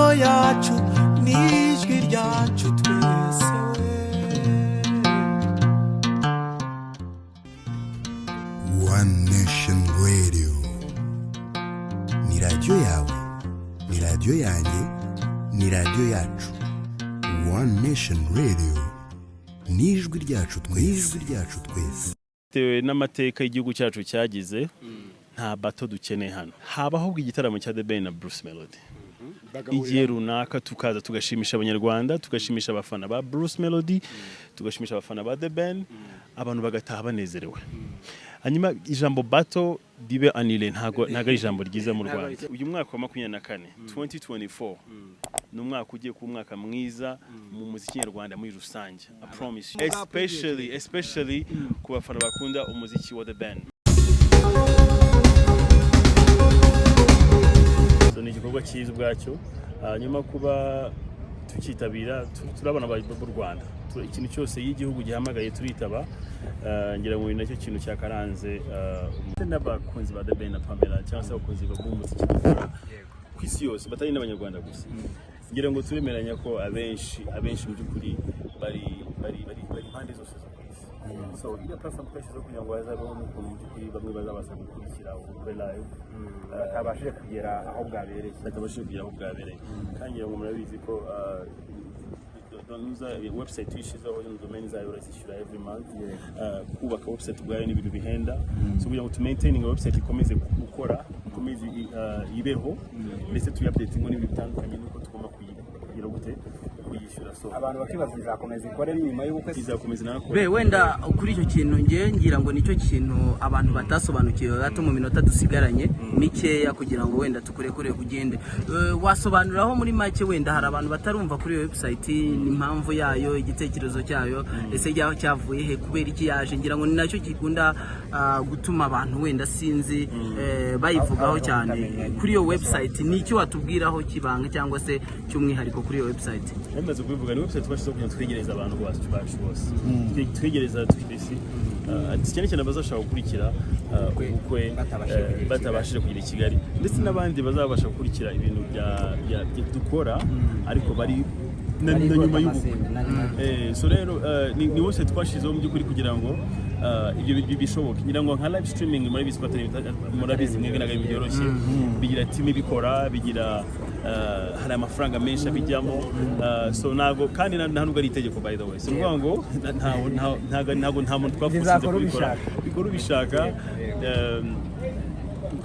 Radiyo yacu n'ijwi ryacu twese we. One Nation Radio ni radiyo yawe, ni radiyo yanjye, ni radiyo yacu. One Nation Radio ni ijwi ryacu twese, ijwi ryacu twese. Bitewe n'amateka igihugu cyacu cyagize, nta battle dukeneye hano. Habaho igitaramo cya The Ben na Bruce Melody igihe runaka, tukaza tugashimisha Abanyarwanda, tugashimisha abafana ba Bruce Melody, tugashimisha abafana ba The Ben, abantu bagataha banezerewe. Hanyuma ijambo battle ribe annulé. Ntago ari ijambo ryiza mu Rwanda. Uyu mwaka wa 24, 2024, ni umwaka ugiye kuba umwaka mwiza mu muziki nyarwanda muri rusange, I promise you. Especially ku bafana bakunda umuziki wa The Ben. So ni igikorwa cyiza ubwacyo. Hanyuma kuba tukitabira, turabona b'u Rwanda. Ikintu cyose iyo igihugu gihamagaye turitaba. Ngira ngo ni nacyo kintu cyakaranze n'abakunzi ba The Ben na Pamela, cyangwa se abakunzi b'umuziki dukora ku isi yose, batari n'Abanyarwanda gusa. Ngira ngo turemeranya ko abenshi mu by'ukuri bari impande zose zo ku isi. So iriya platform twashyizeho kugira ngo hazabeho n'ukuntu mu by'ukuri bamwe bazabasha gukurikira ubukwe live batabashije kugera aho bwabereye. Batabashije kugera aho bwabereye. Kandi ngira ngo murabizi ko nuza website tuyishyizeho, domain zayo urazishyura every month. Kubaka website ubwayo ni ibintu bihenda. So kugira ngo tumaintaining website ikomeze gukora, ikomeze ibeho, ndetse tuyiupdating n'ibintu bitandukanye, nuko tugomba kugira gute, kuyishyura. So abantu bakibaza, izakomeza ikore nyuma y'ubukwe se? Izakomeza inakore. Be, wenda kuri icyo kintu ngewe ngira ngo nicyo kintu abantu batasobanukiwe gato. Mu minota dusigaranye mikeya kugira ngo wenda tukurekure ugende, wasobanuriraho muri make, wenda hari abantu batarumva kuri iyo website n'impamvu yayo, igitekerezo cyayo, ese ryaho cyavuye he, kubera iki yaje? Ngira ngo ni nacyo gikunda gutuma abantu wenda sinzi bayivugaho cyane. Kuri iyo website, ni icyo watubwiraho kibanga cyangwa se cy'umwihariko kuri iyo website? Namaze kubivuga, ni website twashyizeho kugira ngo twegereze abantu bacu bose, twegereza twese, cyane cyane abazashaka gukurikira ubukwe batabashije kugera i batabashije kugera i Kigali, ndetse n'abandi bazabasha gukurikira ibintu dukora ariko bari na nyuma y'ubukwe. So rero ni website twashyizeho mu by'ukuri kugira ngo ibyo bishoboke. Ngira ngo nka live streaming murabizi ko atari, murabizi mwebwe, ntabwo ari ibintu byoroshye. Bigira team ibikora, bigira hari amafaranga menshi abijyamo. So ntabwo kandi nta nubwo ari itegeko, by the way. So ni ukuvuga ngo ntabwo nta muntu twaforcinze Bizakora kubikora. ubishaka. Bikora ubishaka,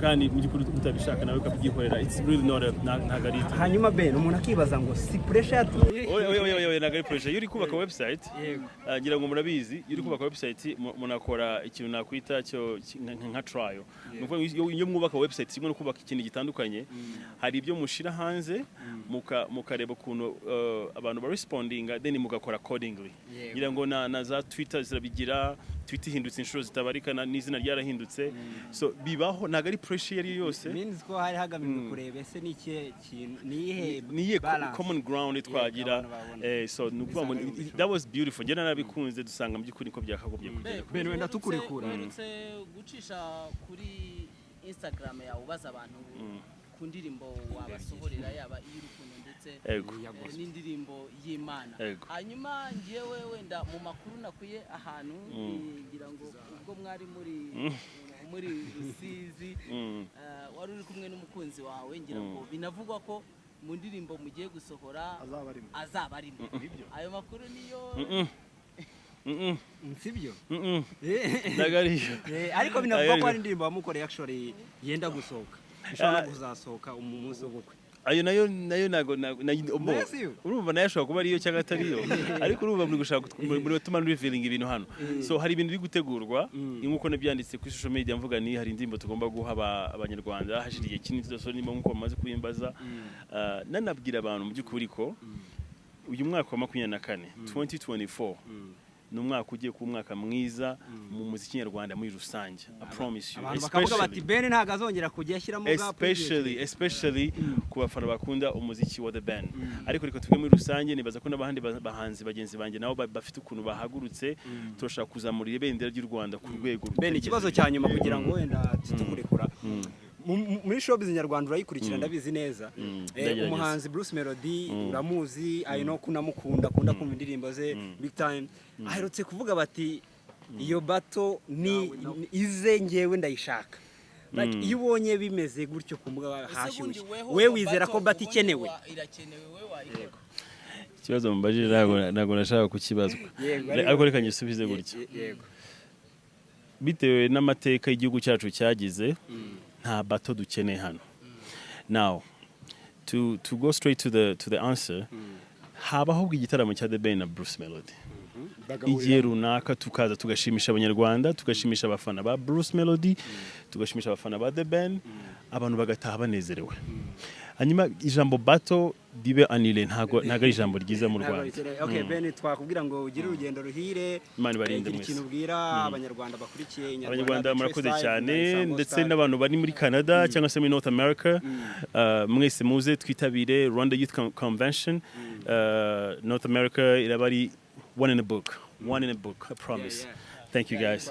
kandi mu by'ukuri utabishaka nawe ukabyihorera. It's really not a, ntabwo ari itegeko. Hanyuma Ben, umuntu akibaza ngo si pressure yatumye? Oya, oya, oya, oya, ntabwo ari pressure. Iyo uri kubaka website, ngira ngo murabizi, iyo uri kubaka website munakora ikintu nakwita cyo nka trial. Ni ukuvuga ngo iyo mwubaka website, kimwe no kubaka ikintu gitandukanye, hari ibyo mushira hanze, mukareba ukuntu abantu barespondinga, then mugakora accordingly. Ngira ngo na za Twitter zirabigira. Twitter ihindutse inshuro zitabarika, n'izina ryarahindutse. So bibaho, ntabwo ari pressure iyo ari yo yose. Means ko hari hagamijwe kureba ese ni ikihe kintu, ni iyihe Niye balance common ground twagira. Abantu babona. So ni ukuvuga ngo Bisanga ari that was beautiful, njye narabikunze, dusanga mu by'ukuri niko byakagombye kugenda. Ben, wenda tukurekura. Uherutse gucisha kuri Instagram yawe ubaza abantu ku ndirimbo wabasohorera, yaba iy'urukundo ndetse n'indirimbo y'Imana. Hanyuma ngewe wenda mu makuru nakuye ahantu, ngira ngo ubwo mwari muri Rusizi, wari uri kumwe n'umukunzi wawe, ngira ngo binavugwa ko mu ndirimbo mugiye gusohora azaba arimo. Azaba arimo. Ayo makuru niyo? Sibyo? Ntabwo ariyo. Ariko binavugwa ko hari indirimbo wamukoreye actually yenda gusohoka, ishobora no kuzasohoka mu munsi w'ubukwe. Ayo nayo ntago Nayo siyo? Urumva nayo ashobora kuba ariyo cyangwa atariyo, ariko urumva muri gushaka muri gutuma revealing ibintu hano. So hari ibintu biri gutegurwa, nk'uko nabyanditse kuri social media, mvuga ni hari indirimbo tugomba guha Abanyarwanda. Hashira igihe kinini tudasohora indirimbo nk'uko bamaze kubimbaza. Nanabwira abantu mu by'ukuri ko uyu mwaka wa 24, 2024, ni umwaka ugiye kuba umwaka mwiza mu muziki nyarwanda muri rusange, I promise you. Abantu bakavuga bati Ben ntabwo azongera kujya ashyiramo gap. Especially ku bafana bakunda umuziki wa The Ben. Ariko reka tuvuge muri rusange, nibaza ko n'abandi bahanzi bagenzi banjye nabo bafite ukuntu bahagurutse. Turashaka kuzamura ibendera ry'u Rwanda ku rwego Ben, ikibazo cya nyuma kugira ngo wenda tukurekura. Muri showbiz nyarwanda urayikurikira, ndabizi neza. Ndagerageza. Umuhanzi Bruce Melody uramuzi, I know ko unamukunda, akunda kumva indirimbo ze big time. Aherutse kuvuga bati iyo battle ni ize, ngewe ndayishaka. Like, iyo ubonye bimeze gutyo ku mbuga hashyushye, we wizera ko battle ikenewe? Irakenewe, we wayikora? Ikibazo mubajije ntabwo nashaka kukibazwa. Yego. Ariko reka ngisubize gutya. Yego. Bitewe n'amateka igihugu cyacu cyagize, nta battle dukeneye hano. Now, to go straight to the answer, habaho igitaramo cya The Ben na Bruce Melody igihe runaka, tukaza tugashimisha Abanyarwanda, tugashimisha abafana ba Bruce Melody, tugashimisha abafana ba The Ben, abantu bagataha banezerewe. Hanyuma ijambo battle ribe annulé, ntago ari ijambo ryiza mu Ntabwo Rwanda. bikeneye. Okay, Ben, twakubwira ngo ugire urugendo ruhire. Imana ibarinde Gira mwese. ikintu ubwira Abanyarwanda bakurikiye Inyarwanda, Abanyarwanda, The murakoze Trace Live cyane na Isango ndetse Star. n'abantu bari muri Canada cyangwa se muri North America, mwese muze twitabire Rwanda Youth Convention North America. Iraba ari one in a book, one in a book, I promise. Yeah. Thank you guys.